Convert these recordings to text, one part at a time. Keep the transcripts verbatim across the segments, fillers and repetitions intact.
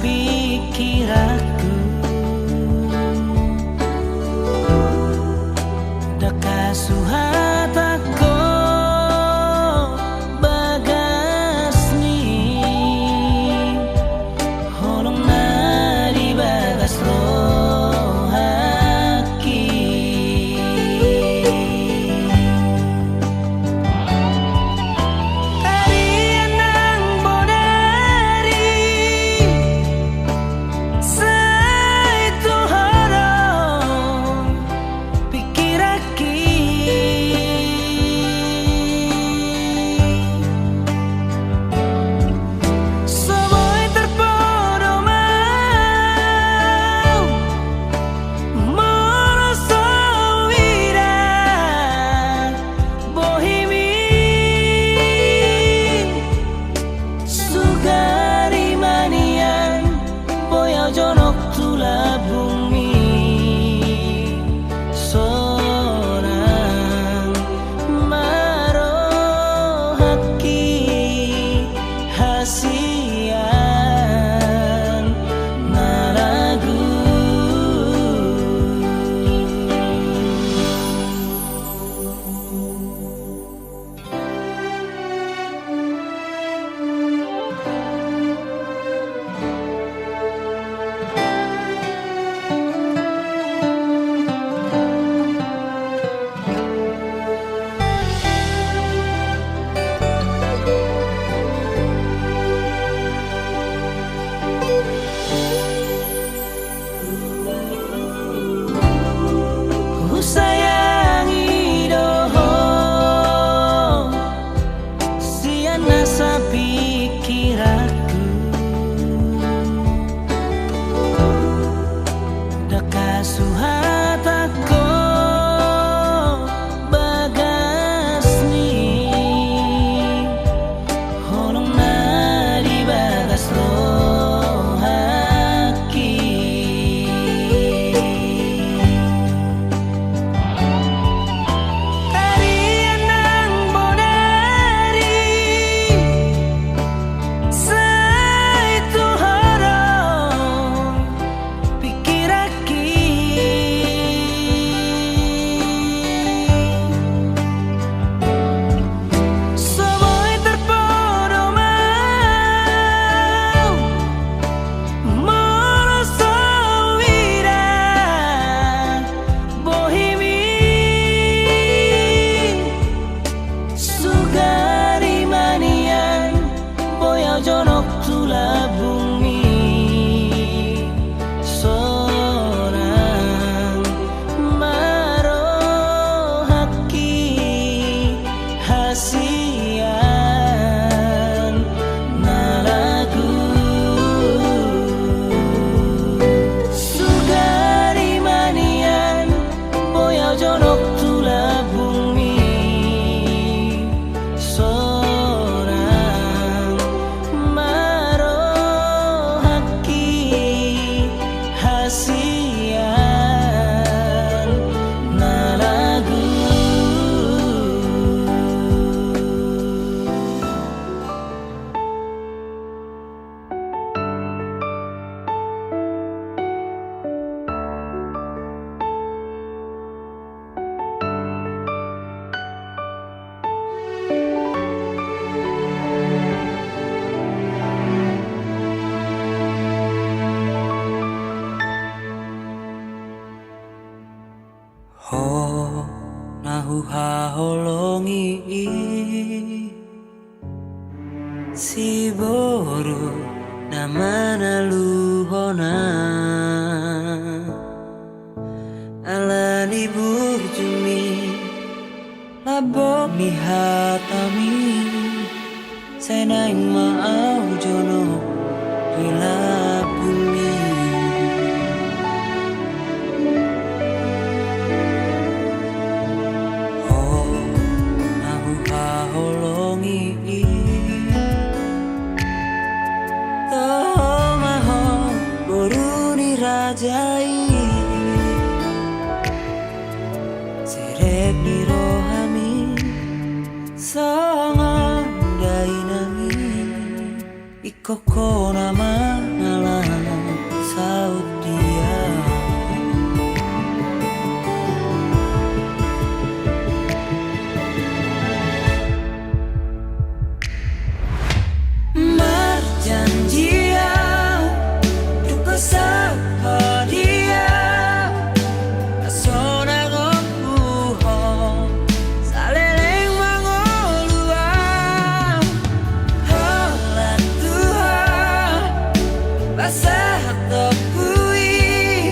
pikiranku. Ndang hasuhatangko bagas ni holong na di bagas rohangki. Ari nang bodari sai tu ho do pikiranki. So boi tarpodo ma au molo so huida bohimi. Sugari ma nian boi au jonok tu lambungmi. Sonang ma rohangki hasian na lagu. Husayangi do ho sian nasa pikiranku. Ndang hasuhatangko bagas ni holong na di bagas rohangki. Ari nang bodari sai tu ho do pikiranki. So boi tarpodo ma au molo so huida bohimi. Sugari ma nian boi au jonok tu lambungmi. Sonang ma rohangki hasian na lagu. Sugari ma nian boi au jonok tu lambungmi. Sonang ma rohangki hasian na lagu. Ho na huhaholongi i, siboru na manaluhon ahu. Ala ni burjumi, lambok ni hatami, sai naeng ma ahu jonok di lambungmi. Ho na huhaholongi i, toho ma ho boru ni raja i. Serep ni rohami songon dainang i. Ingkon ho na mangalangka Sahat tompu i,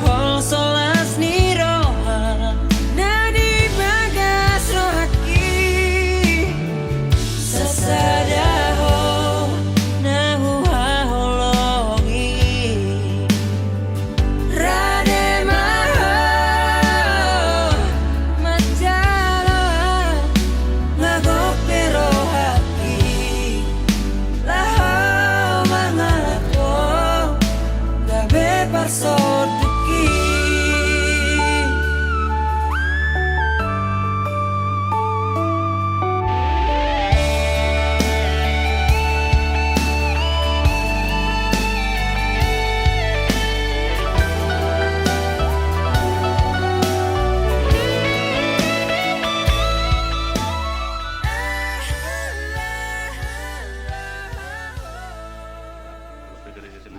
holso las ni roha na di bagas rohangki. Sasada ho na huhaholongi. Rade ma ho manjalo, nga gok pe rohangki laho mangalap ho gabe parsondukki.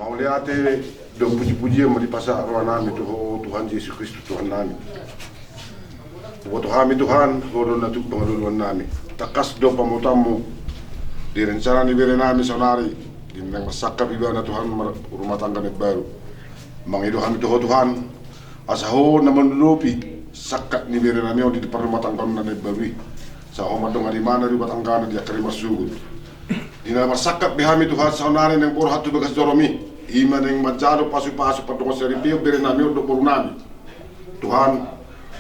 Mauliate dohot pujipujian ma dipasahat rohanami tu Ho Tuhan Jesus Kristus Tuhannami. Huboto hami Tuhan, Ho do na tuk pangaluluannami. Tangkas do pamotoanmu di rencana ni berenami saonari, di na naeng marsangkap ibana Tuhan mar-, rumah tangga na imbaru. Mangido hami tu Ho Tuhan, asa Ho na mandodopi sangkap ni berenami on di parrumahtanggaonna na imbaru i. Asa Ho mandongani ibana di rumah tanggana di angka na marsogot. Di na marsangkap be hami Tuhan saonari naeng borhat tu bagas joroMi, i ma naeng manjalo pasupasu pardongansaripeon berenami on dohot borunami. Tuhan,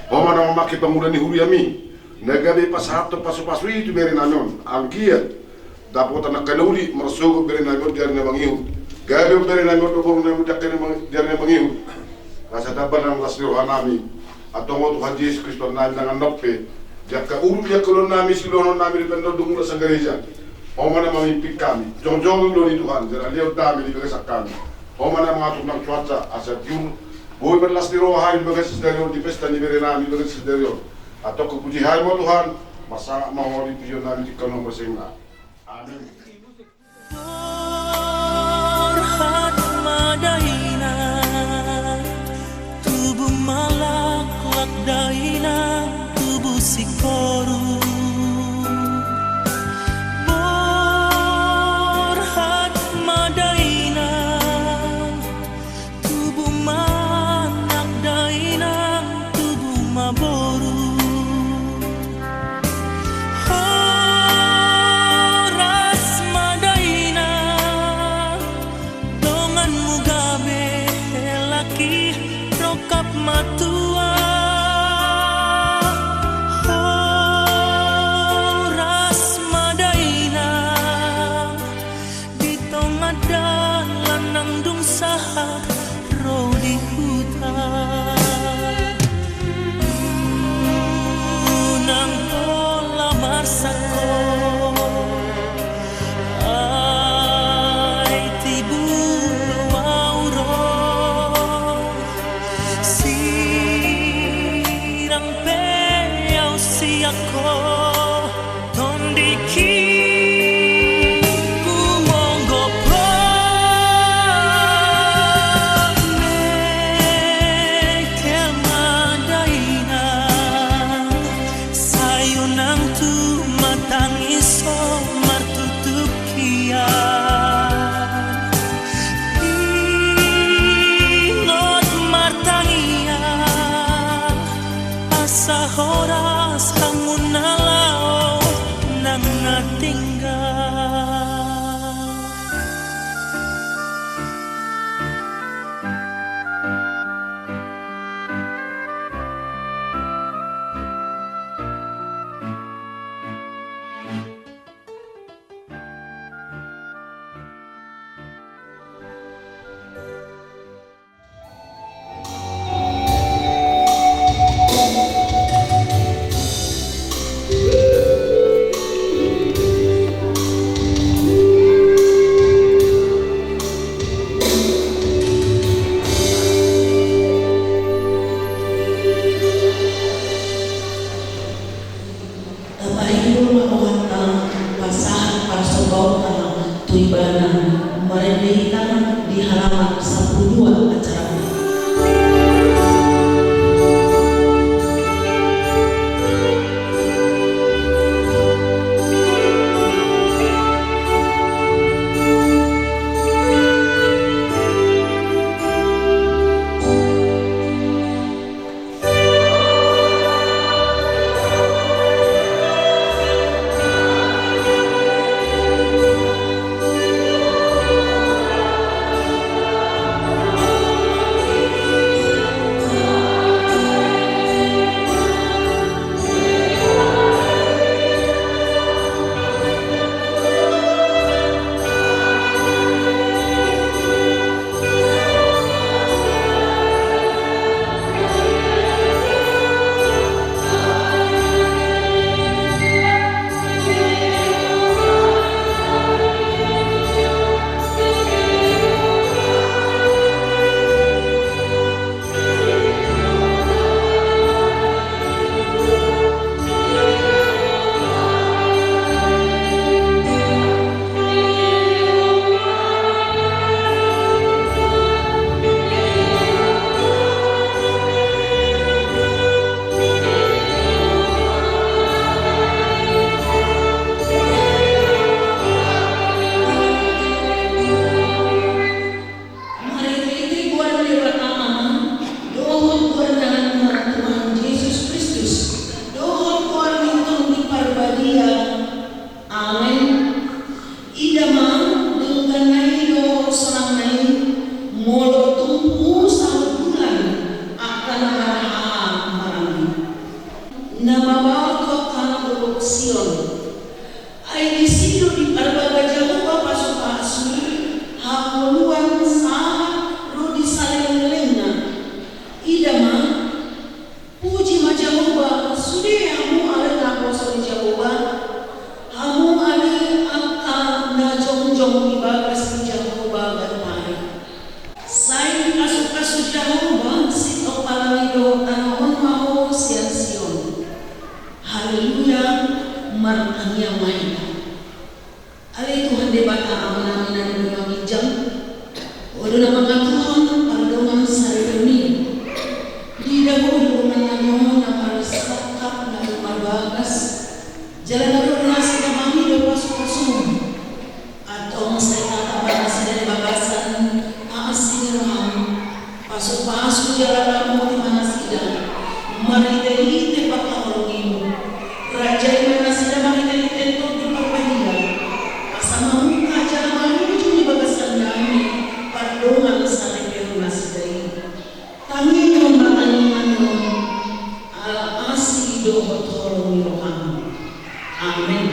Ho ma na mamangke pangula ni huriaMi, na gabe pasahathon pasupasu i tu berenami on, anggiat dapotan angka na uli marsogot berenami on di ari na mangihut. Gabe on berenami on dohot borunami di angka na mang-, di ari na mangihut. Asa tamba nang las ni rohanami, antong Ho Tuhan Jesus Kristus Tuhannami, nang annon pe di angka uruk ni angka ulaonnami, siulaonnami dohot na dung mulak sian gareja, Ho ma na mamimpin hami. Jongjong do ni Tuhan, jala lehon damai di bagasan hami. Ho ma na mangatur nang cuaca, asa tiur boi marlas ni roha hami di bagasan sadari on, di pesta ni berenami di bagasan sadari on. Antong hupuji hami ma Tuhan, marsangap ma Ho di pujionnami tingki na marsenga. Amen. Borhat ma dainang, tubu ma laklak dainang, tubu singkoru. Borhat ma dainang, tubu ma anak dainang, tubu ma boru. Horas ma dainang, donganmu gabe hela i rongkap matua. Horas ma dainang, di tonga dalan nang dung sahat ro di huta. Unang pola marsangkap, ai tibu do au ro. Sirang pe au sian ho, tondingku monggop ho. Mehek Olo na mangatuhon pardongan saripeon i di dahulu, manang na marsangkap na marbagas jala na ro nasida mangido pasupasum. Antong sai tata ma nasida di bagasan asi ni roham. Pasupasu jala ramoti ma nasida marhitehite pangkaholongim. Rajai ma nasida marhitehite Tondi Parbadia, asa mamungka jala manujung di bagasan dame pardongan saripeon nasida i. Tangihon ma tangiangon ala asi dohot holong ni roham. Amen.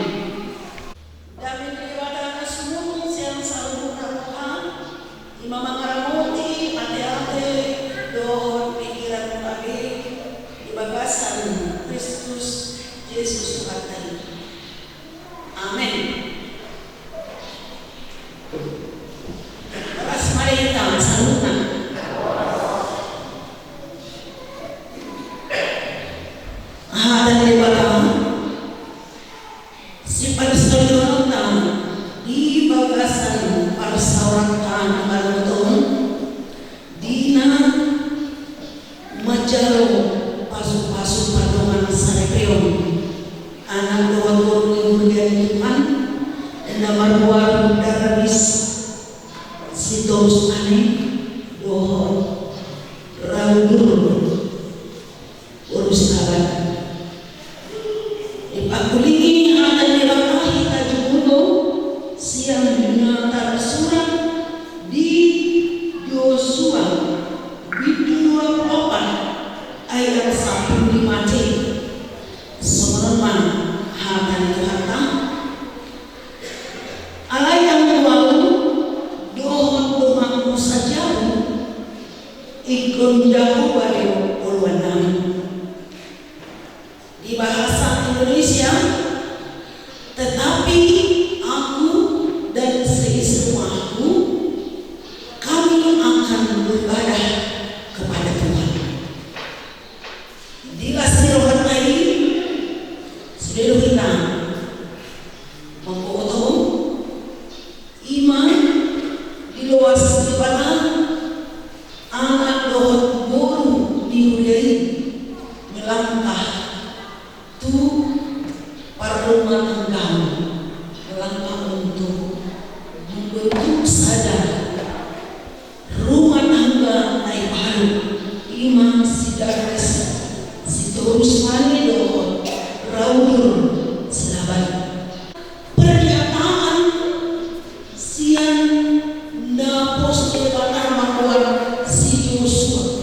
Dame ni Debata na sumurung sian saluhutna roha, i ma mangaramoti ateate dohot pingkiranmuna be di bagasan Kristus Jesus Tuhanta i. Amen. Horas ma di hita saluhutna. Hata ni Debata siparsaulianonta di bagasan parsaoranta na marboto on, di na manjalo pasupasu pardongan saripeon anak dohot boru ni huria ni Tuhan na margoar Darwis Sitorus Pane dohot Raudur Urus Abat. Dipangkulingi hata ni Debata hita jumolo sian na tarsurat di Josua bindu dua pulu opat ayat sampulu lima C. Songon on ma hata ni Tuhanta. Alai anggo ahu dohot donganku sajabu, ingkon Jahowa do oloannami. Di bahasa Indonesia, tetapi aku dan seisi rumahku, kami akan beribadah kepada Tuhan. Di las ni rohanta i, sude do hita mamboto, i ma diloas Debata anak dohot boru ni huria i melangkah tu parrumah tanggaon, melangkah untuk membentuk sada rumah tangga na imbaru, i ma si Darwis Sitorus Pane dohot Raudur Silaban. Pernyataan sian na pos Debata margoar si Josua.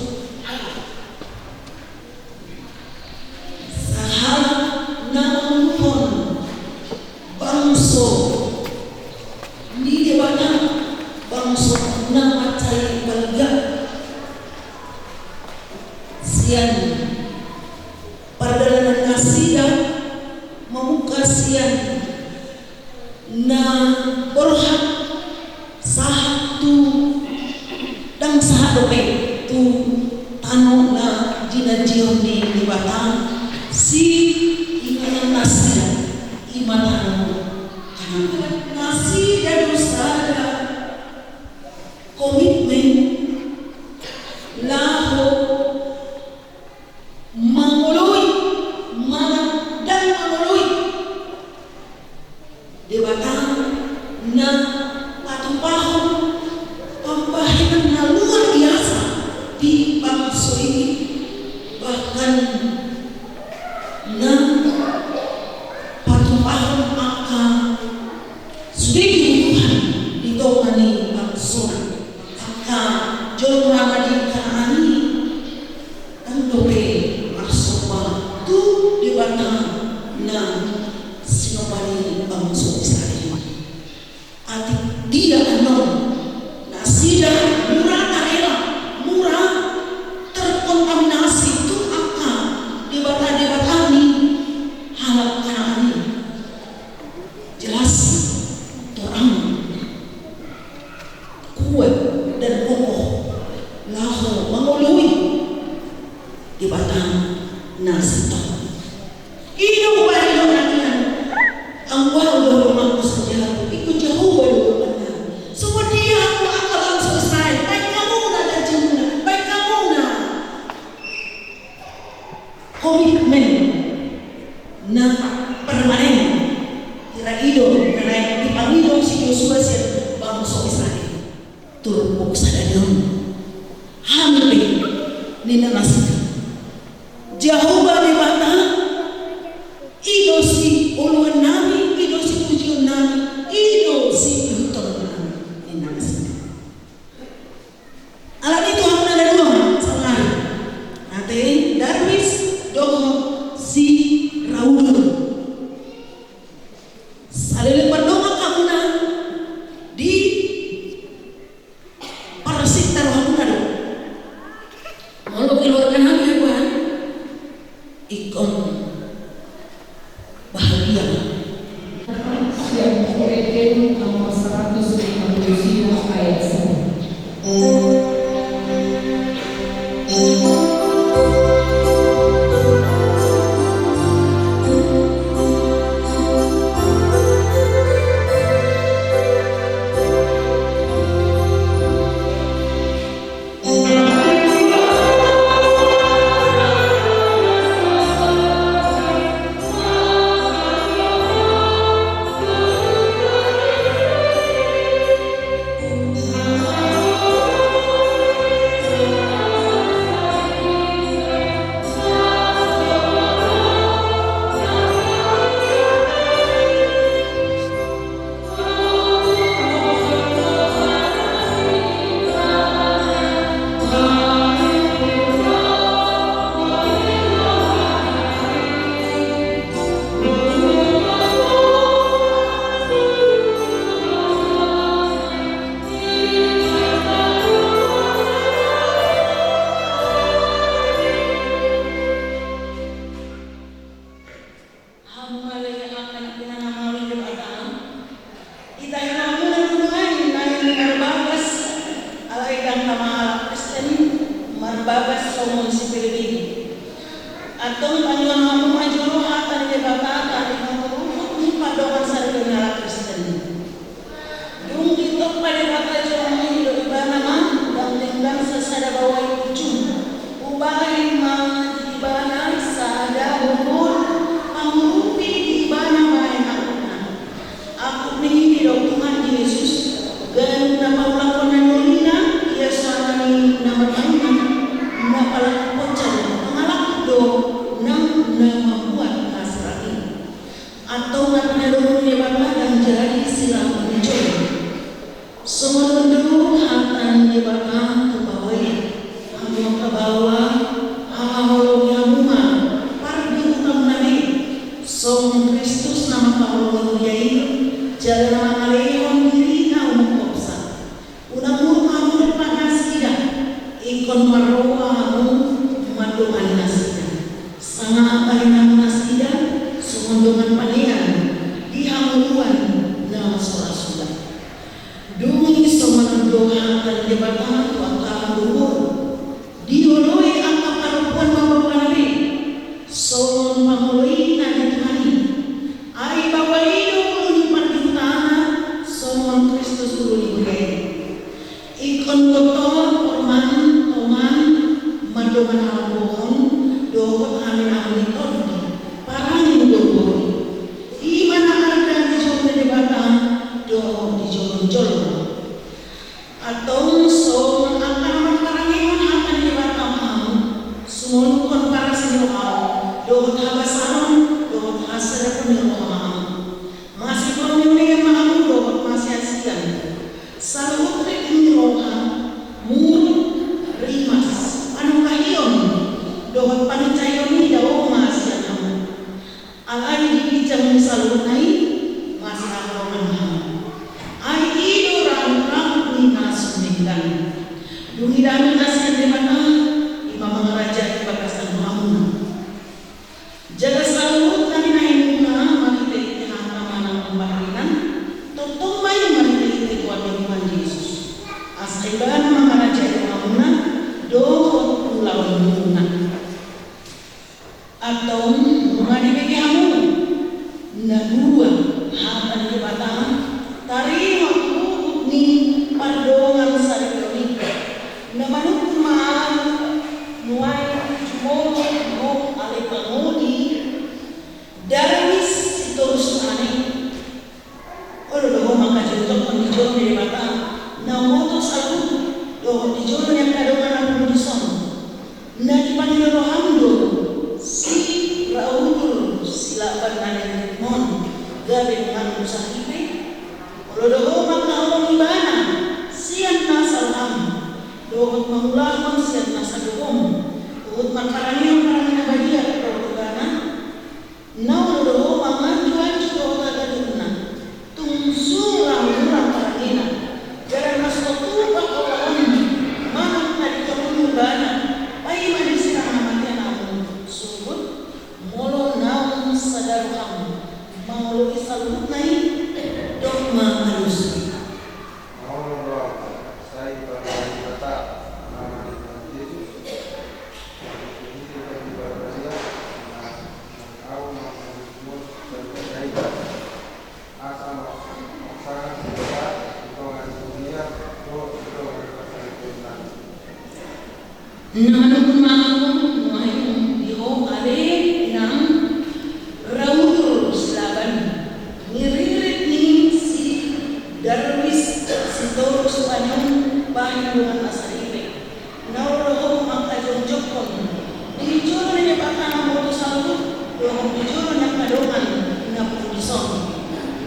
Sahalak na manguluhon bangso ni Debata, bangso na mansai balga. Sian pardalanan nasida mamungka sian na borhat sahat tu ndang sahat dope tu tano na jinanjihon ni Debata si inganan nasida, i ma tano Kanaan. Nasida do sada komitmen laho mangoloi manang ndang mangoloi Debata na patupahon pambahenan na luar biasa di bangso i, bahkan na patupahon angka sude kebutuhan di tonga ni bangso, angka jolma na di Kanaan i. Ndang dope marsomba tu Debata na sinomba ni bangso Israel. Atik dia annon nasida mura tarela, mura terkontaminasi tu angka debata-debata ni halak Kanaan i. Jelas torang kuat dan kokoh laho mangoloi Debata na sintong. I do hupaboa hami, anggo ahu dohot donganku sajabu, ingkon Jahowa do oloannami. Songon dia anggo angka bangso Israel Hami pe, ninna nasida, Jahowa Debata, i do sioloan nami, i do sipujion nami, i do sihuthon nami, ninna nasida. Alani i tu hamuna na dua ma saonari, ate Darwis dohot si Raul. Saleleng mardongan hamuna di parsinta rohamuna do. Molo keluarga nami, Tuhan, ingkon bahagia. Siap, Eden nomor seratus lima puluh sembilan ayat satu. Hamu ale angka na pinanamalu ni Debata, itahi ma hamuna do nuaeng naeng marbagas, alai ndang tama halak Kristen, marbagas songon si Pilip i. Antong tangianghon hamu ma jolo hata ni Debata, taringot tu ruhut ni pardongan saripeon ni halak Kristen. Dung ditompa Debata jolma i, didok Ibana ma, ndang denggan sasada baoa i punjung. Hubahen ma di Ibana sada hohom pangurupi di Ibana bahen angkupna. Angkup ni i didok Tuhan Jesus, ganup na paulakhon na nolina, ia so alani na marmanunan, na palaku ponca do, pangalangkup do nang na mambuat na sera i. Antong na pinadomu ni Debata ndang jadi silahon ni jolma. Songon on do hata ni Debata tu baoa i. Hamu angka baoa, haholongi hamu ma pardihutamuna be, songon Kristus na mangkaholongi huria i, jala na mangalehon dirina umangkopsa. Unang muruk hamu dohot nasida, ingkon marroha hamu mandongani nasida. Sanga paling hamu nasida songon dongan panean di hangoluan na so ra suda. Dung i songon on do hata ni Debata tu angka hangoluan. Dioloi angka parompuan ma baoa be songon pangoloina di Tuhan i. Ai baoa i do ulu ni pardihutana, songon Kristus ulu ni huria i. Ingkon tortor, porman, toman, mandongan halambohon dohot haminahon ni tondi, parange ni boruboru. I ma na arga di jolo ni Debata dohot di jolo ni jolma. Antong songon angka na marparangehon hata ni Debata ma hamu, sumolukhon parasi ni roha dohot habasaron dohot hasadapon ni roha ma hamu. Masipaunioniongan ma hamu dohot masiasian. Saluhut ringgit ni roha, muruk, rimas, panungkahion dohot paninsaion i dao ma sian hamu. Alai di ginjang ni saluhutna i masihaholongan ma hamu. Ai i do rangkang ni na so denggan. Dung i damang na sian Debata, i ma mangarajai bagasan rohamuna. Jala saluhut na binahenmuna marhitehite hata manang pambahenan, tongtong ma i marhitehite goar ni Tuhan Jesus. Asa Ibana mangarajai rohamuna dohot ulaonmuna. Antong nunga dibege hamu na dua hata ni Debata taringot ruhut ni pardongan saripeon i. Na manungkun ma ahu nuaeng jumolo dohot ale pangoli Darwis Sitorus ane. Olo do ho mangkajongjongkon di jolo ni Debata na umboto saluhut, do Di jolo ni angka dongan na pungu dison, na dipangido roham do si Raudur Silaban na lelengmon gabe donganmu saripe? Olo do ho mangkaholongi ibana sian nasa roham, dohot mangulahon sian nasa gogo, dohot marparangehon parange na badia ro tu ibana? Na olo do ho manganju-anju dohot hagabeonna, tung sura-ura parangena, jala na so tupa ulaonna manang na ditononmu ibana, paima disirang hamatean hamu? Suhut, molo naung sada roham mangoloi saluhutna i, dok ma alusi. Mauliate do ahu, sai Debata, Ama ni Tuhan Jesus, na manungkun ma ahu nuaeng di ho ale inang Raudur Silaban, niririt ni si Darwis Sitorus Paneon bahen dongan na saripe. Na olo do ho mangkajongjongkon di jolo ni Debata na mamboto saluhut, dohot di jolo ni angka dongan na pungu dison,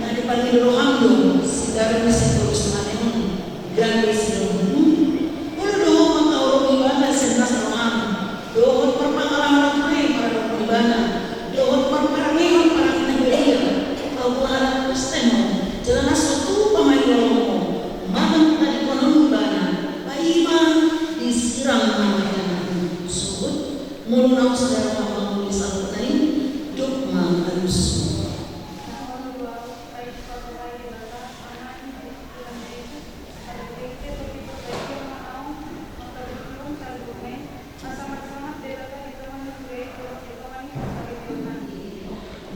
na dipangido roham do si Darwis Sitorus Paneon gabe sidohononmu? Olo do ho mangkaholongi ibana sian nasa roham, dohot marpangalaho na ture maradophon ibana, dohot marparangehon parange na badia, paboa halak Kristen ho, jala na so tupa ma i lolongmu, manang na ditononmu ibana, paima disirang hamatean hamu? Suhut, molo naung sada roham mangoloi saluhutna i, dok ma alusi.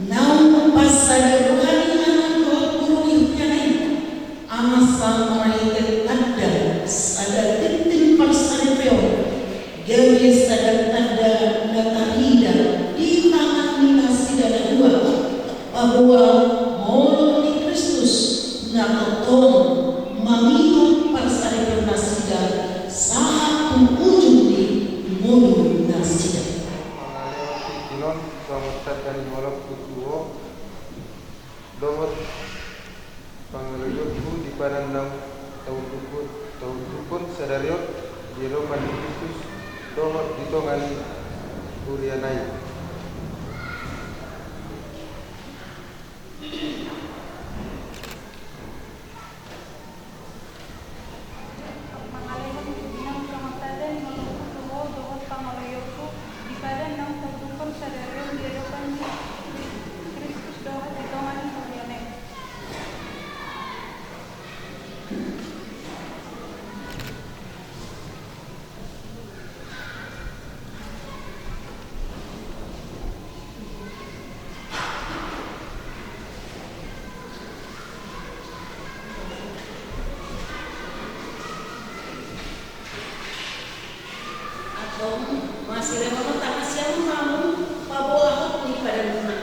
Naung pasada roha ni inganan dohot boru ni huriana i, asa marhite tanda sada tintin parsaripeon, gabe sada tanda na tarida di tangan ni nasida na dua, paboa holong ni Kristus na tongtong mangihut parsaripeon nasida sahat tu ujung ni ngolu nasida. Mangalehon tingki on songon tanda ni holongku tu ho, dohot pangoloionku di padan naung taundukon, taundukon sadari on di adopan ni Kristus dohot di tonga ni huriana i. Mangalehon tingki on songon tanda ni holongku tu ho dohot pangoloionku di padan naung taundukon sadari on di adopan ni Kristus dohot di tonga ni huriana i. Antong, masilehonon tangan siamun ma hamu paboahon ni padanmuna.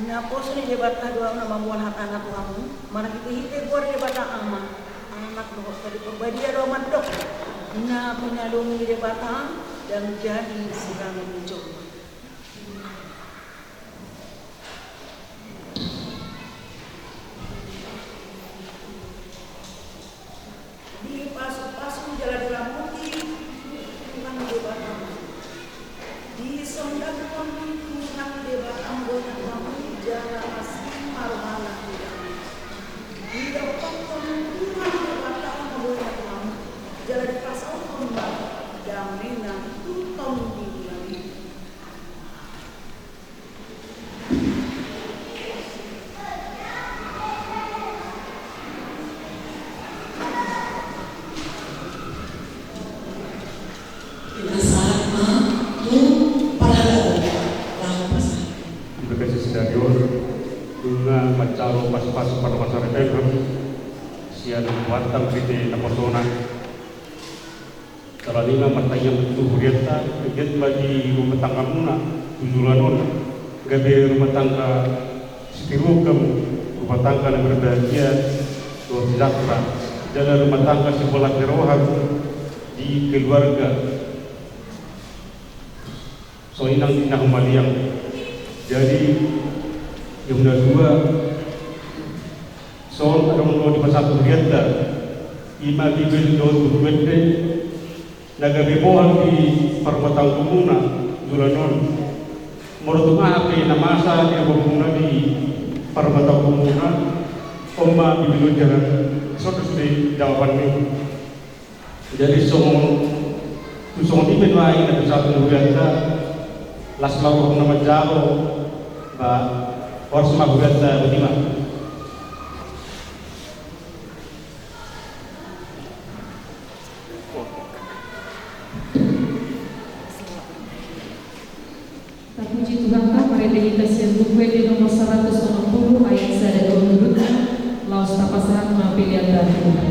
Naposo ni Debata do ahu na mamboan hatana tu hamu, marhitehite goar ni Debata Ama, Anak dohot Tondi Parbadia do ahu mandok, na pinadongi ni Debata ndang jadi sirangon ni jolma. Dipasupasu jala diramoti Tuhan Debata. Disondangkon Tuhan Debata ma bohina tu hamu jala asi ma rohana tu hamu. Didompakkon Tuhan Debata ma bohina tu hamu jala dipasaorhon ma damena tu tondi ni langit. Pinasahat ma tu parhalado laho pasahat. Di bagasan sadari on, nunga manjalo pasupasu pardongansaripeon hamu sian Tuhanta marhite naposona. Jala ninna ma martangiang tu hurianta, anggiat ma di rumah tanggamuna tu joloan on gabe rumah tangga sitiruon hamu, Rumah tangga na berbahagia, dohot sejahtera, jala rumah tangga sibolas ni roha di keluarga songon i nang di na humaliang. Jadi, yang kedua, songon adong do dipasahat hurianta, ima Bibel dohot Buku Ende, na gabe bohal di parrumatanggamuna joloan on. Molo tung aha pe na masa di horongmuna di parrumatanggamuna, on ma Bibel on, jala songon i do sude jawabanna. Jadi songon, tu songon i pe nuaeng na dipasahat hurianta, las ma roham na manjalo, ba horas ma hurianta, botima. Tapuji Tuhanta, marende hita sian Buku Ende nomor saratus onom pulu ayat sada dohot dua pulu, laos tapasahat ma pelean tu Tuhan.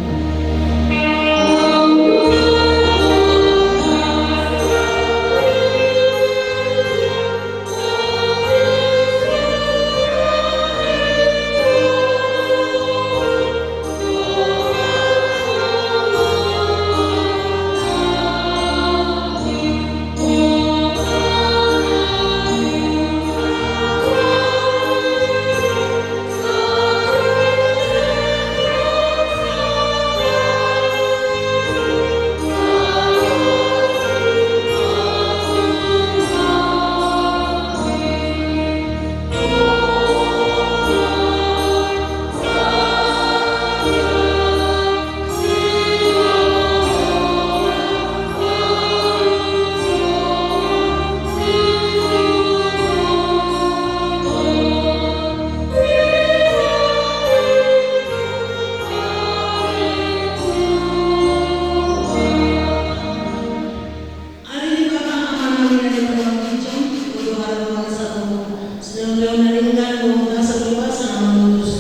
Ari ni Debata Amanami na di banua ginjang, hudomu ma harajaonmu, sian tonga ni ari on, dohot hasuhuton ni basa na mamutus.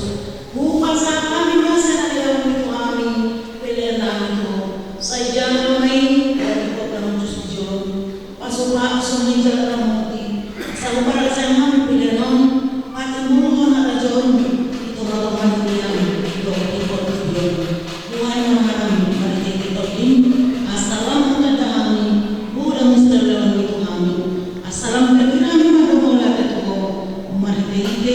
Hupasahat hami basa na nilehonmu tu hami, pelean hami tu Ho. Sai jalo ma i, di hot na mamutus di jolo. Pasu-pasu ma i jala ramoti. Sai huparajang hami pelean on, patimbulhon harajaonmu di tonga-tonga ni hami, di tonga-tonga ni hami. Tuhan, marhite tondim, asa lam hutanda hami, hu dang misteri ni Tuhan, asa lam berkira hami mandok mauliate tu Ho, marhite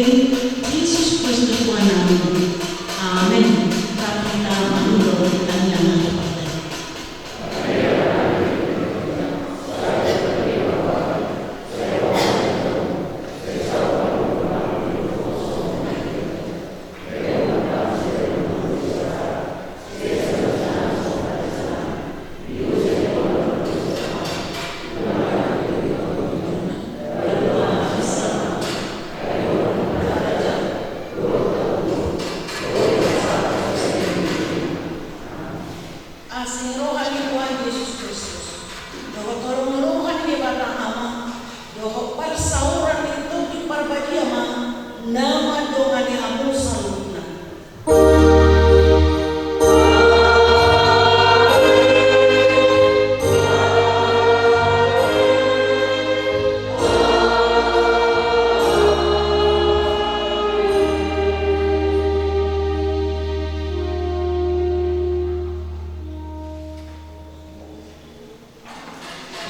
Jesus Kristus Tuhan nami. Amen. Tapi kita mandok pertanyaan atau pertanyaan. Asi ni roha ni Tuhan Jesus Kristus, dohot holong ni roha ni Debata Ama, dohot parsaoran ni Tondi Parbadia ma na mandongani hamu saluhutna.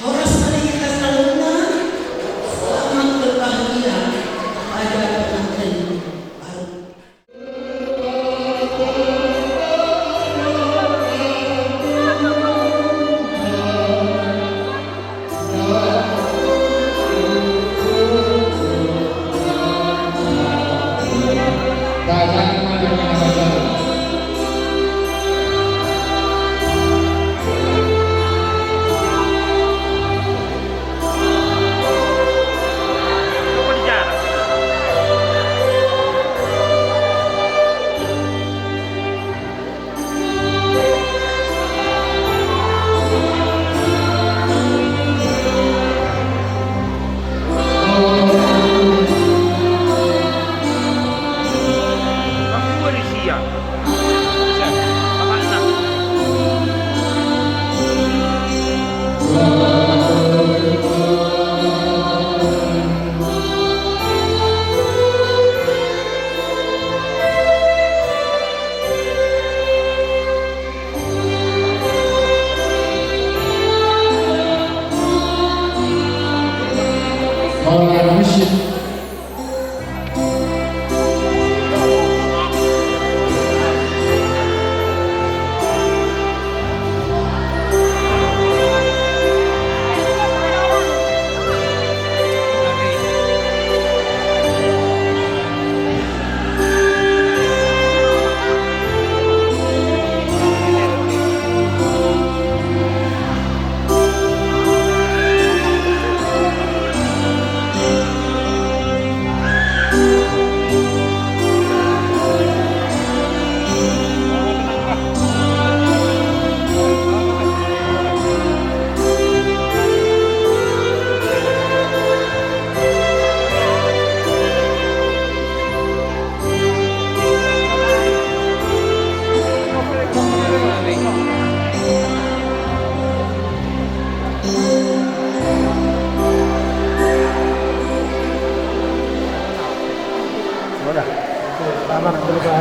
Horas ma di hita saluhutna, selamat berbahagia pada pengantin baru.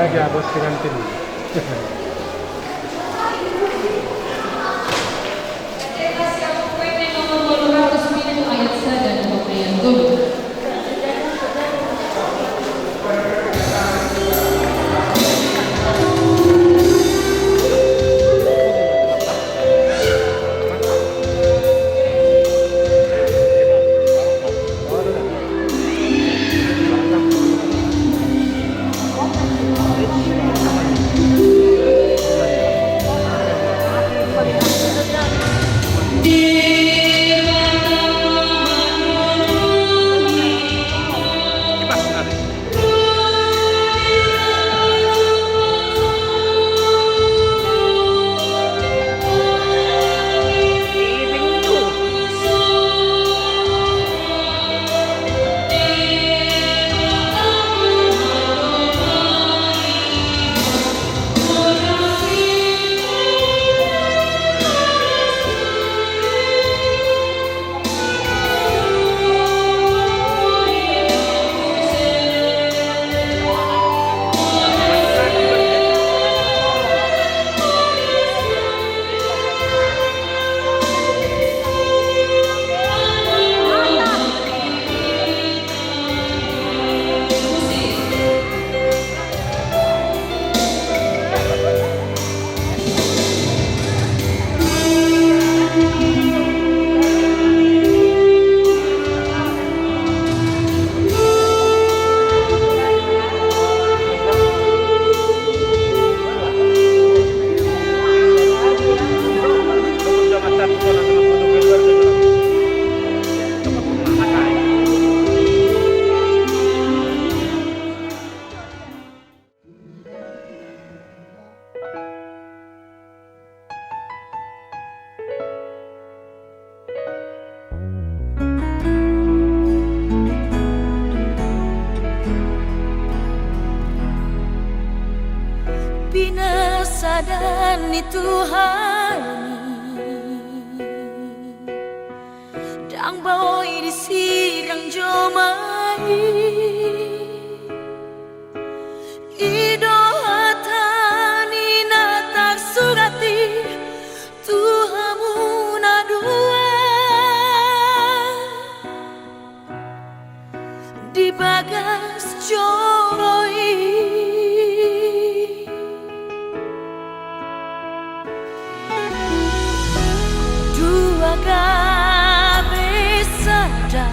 Aja buat pengantin. Pinasadan ni Tuhan i, ndang boi disirang jolma i. I do hata ni na tarsurat i tu hamu na dua di bagas joro i. Dua gabe sada.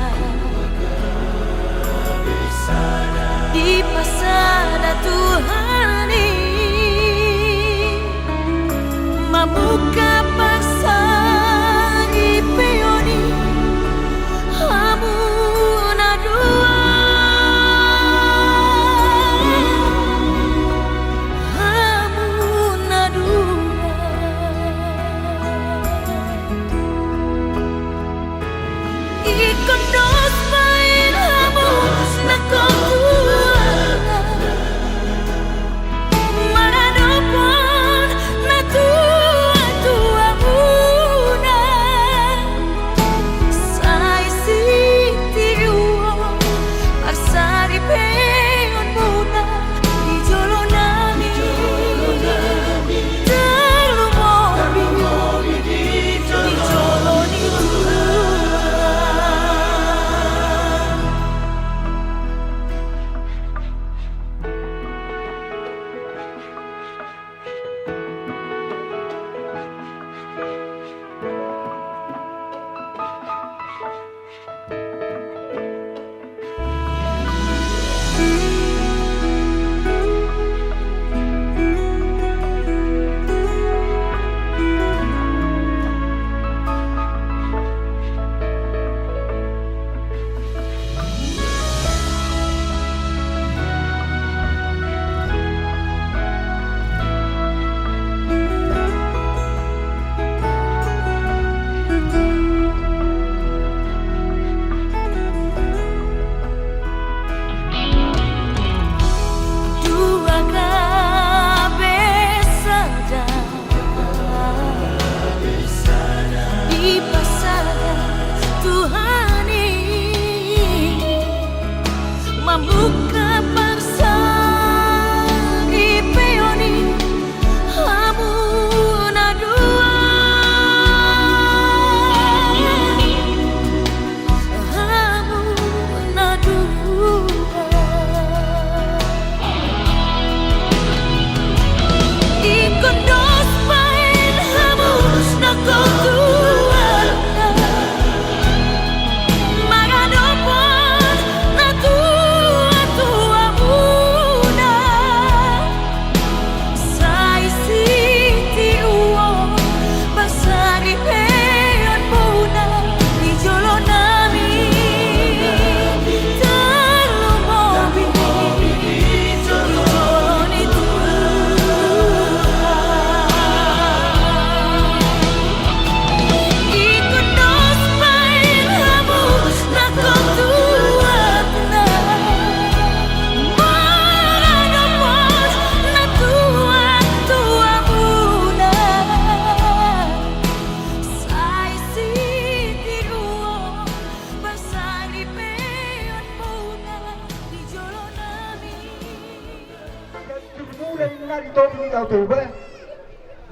Nari topi ni Tao Toba.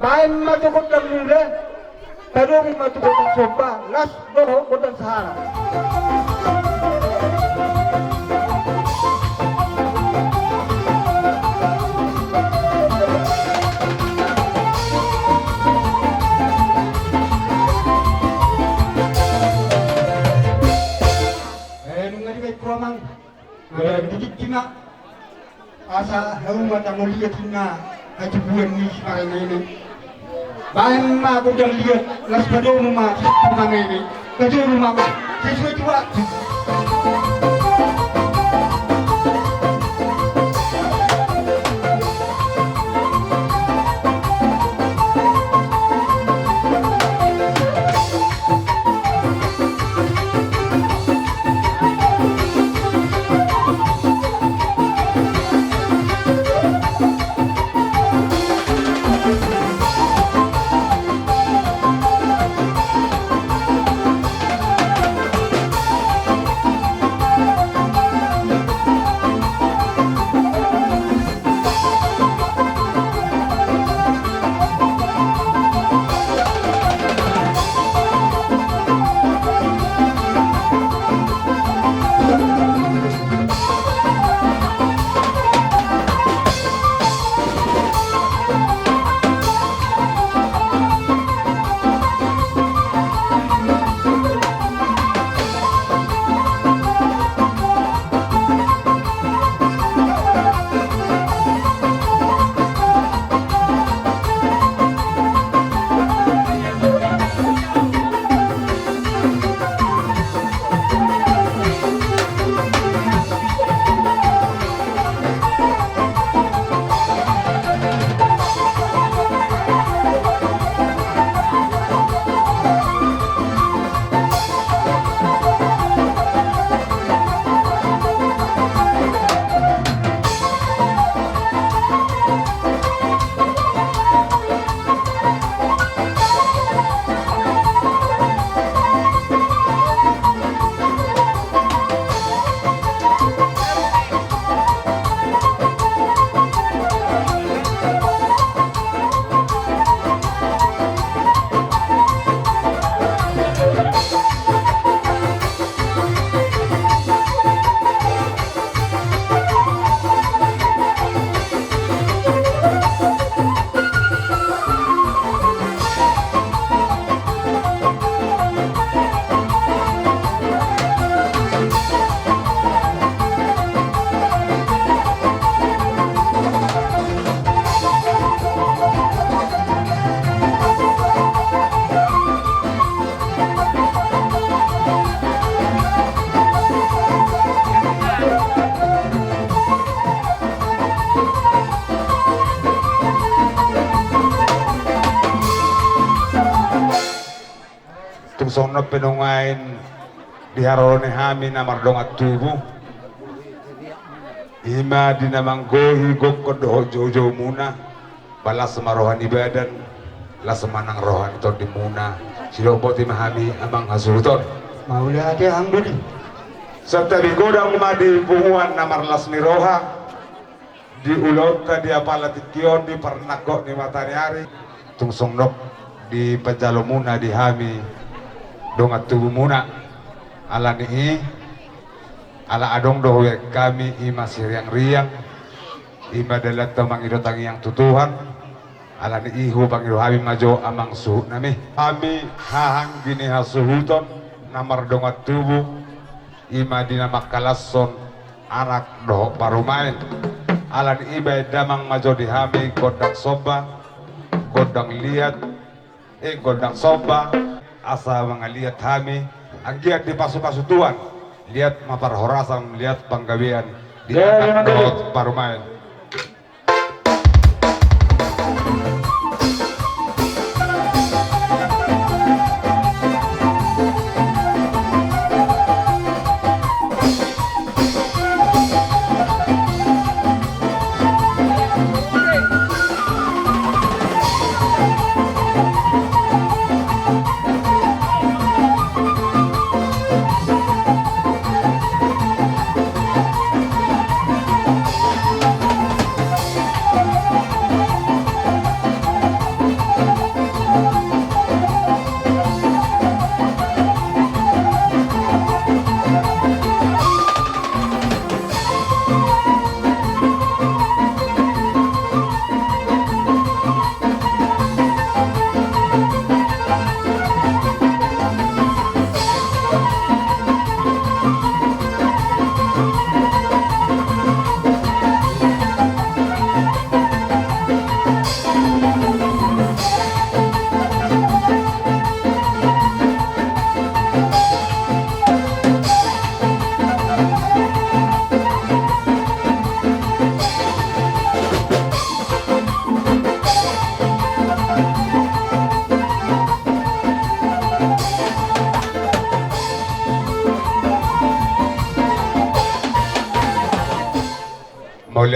Baen ma tu gondang mula. Padomu ma tu gondang somba. Las dohot gondang sahara. Eh, nunga dibaen ho amang. Nunga dibaen ho amang. Asa hauma tanggo liat ninna hatubuan ni si Parmana. Baen ma gondang liat, las padomu ma si Parmana. Pajolo ma, sesuai tu waktu. Tung songon on pe nuaeng di haroro ni hami na mardongan tubu, i ma di na manggohi gokhon dohot joujoumuna, ba las ma roha ni badan, las ma nang roha ni tondimuna. Sidok boti ma hami amang hasuhuton. Mauliate amang Dudi. Santabi godang ma di punguan na marlas ni roha, di ulaonta di apala tingki on di parnangkok ni mataniari. Tung songon on di panjalomuna di hami dongan tubumuna. Ala ni i, ala adong do hubaen hami i ma siriang-riang, i ma dalan ta mangido tangiang tu Tuhan. Ala ni i hupangido hami ma jo amang suhutnami. Hami haha anggi ni hasuhuton na mardongan tubu, i ma di na mangkalashon anak dohot parumaen. Ala ni i baen damang ma jo di hami gondang somba, gondang liat, eh, gondang somba, asa mangaliat hami anggiat dipasupasu Tuhan, liat ma parhorasan, liat panggabean di anak dohot parumaen.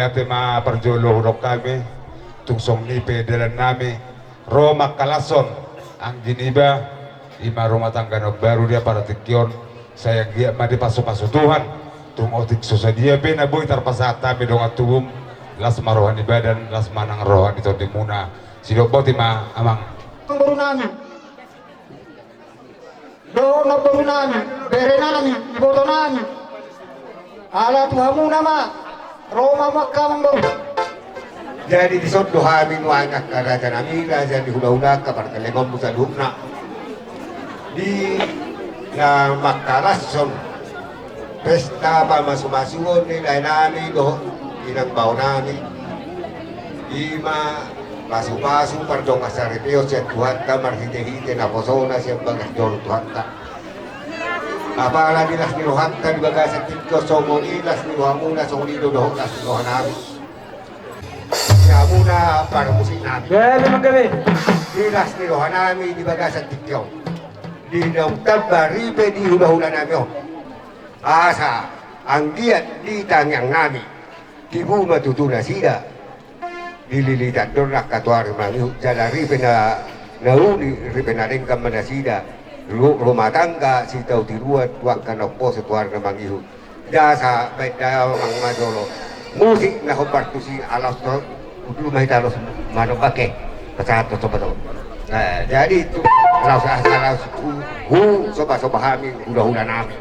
Ate ma parjolo hudok hami, tung songon i pe dalan nami, ro mangkalashon anggi niba, i ma rumah tangga na baru di apala tingki on, sai anggiat ma dipasupasu Tuhan, tung otik so sadia pe na boi tarpasahat hami dongan tubum, las ma roha ni badan, las ma nang roha ni tondimuna, sidok boti ma amang. Amangboru nami. Dohot namboru nami, bere nami, iboto nami. Ala tu hamuna ma, ro ma mangkaman boru. Jadi dison do hami nuaeng angka raja nami, raja ni hulahula, angka pargellengonmu saluhutna. Di na mangkalashon pesta pamasumasuon ni lae nami dohot inang bao nami. I ma pasupasu pardongan saripeon sian Tuhanta marhitehite naposona sian bagas joro Tuhanta. Apala di las ni rohanta di bagasan tingki on songon i las ni rohamuna songon i do dohot las ni roha nami. Di hamuna parmusik nami. Gabe manggabe. Di las ni roha nami di bagasan tingki on. Di naung tamba ripe di hulahula nami on. Asa anggiat di tangiang nami, tibu ma tutu nasida. Dililitan do angka tuari mangihut jala ripe na, na uli ripe na denggan ma nasida. Ru-, rumah tangga sitau tiruan tu angka na umposo tuari na mangihut. Jasa baen damang ma jolo. Musik na hombar tusi alas to, udu ma hita los manobake. Pasahat to sobat to. Nah, jadi tu laos asa laos hu, hu sobat-sobat hami hulahula nami.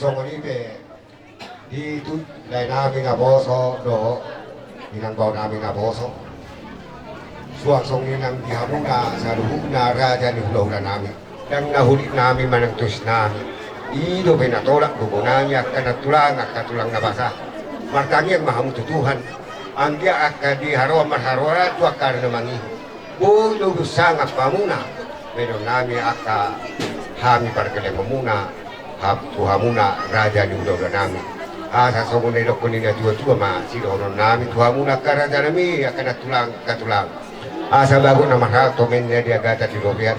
Songon i pe di tu lae nami naposo dohot inang bao nami naposo. Suang songon i nang di hamuna saluhutna raja ni hulahula nami. Ndang na hurit nami manang tusi nami. I dope na tolap gogo nami angka na tulang, angka tulang na basa. Martangiang ma hamu tu Tuhan. Anggiat angka di haroan marharoan tu angka na mangihut. Boi do sangap hamuna baenon nami angka hami pargellengonmuna, ha-, tu hamuna raja ni hulahula nami. Asa songon na nidokkon ni na tuatua ma sidohonon nami tu hamuna angka raja nami, angka na tulang, angka tulang. Asa bagot na marhalto ma inna di agatan di robean.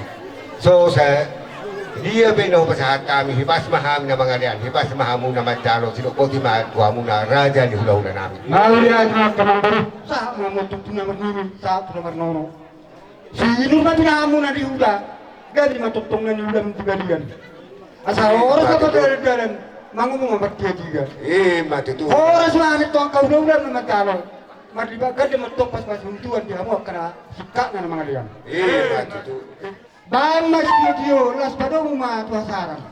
So, sadia pe na hupasahat hami, hibas ma hami na mangalean, hibas ma hamu na manjalo, sidok boti ma tu hamuna raja ni hulahula nami. Mauliate ma angka amangboru. Sahat ma hamu tu na marnini, sahat tu na marnono. Sinur ma pinahanmuna di huta, gabe ma tongtong na niula di balian. Asa horas ma pardalandalan, mangomong ma martigatiga. Ima tutu. Horas ma hami tu angka hulahula na manjalo. Marlipat ganda ma tong paspas huntuan di hamu angka na singkatna na mangalean. Ima tutu. Baen ma sitiotio, laos padomu ma tu hasarang.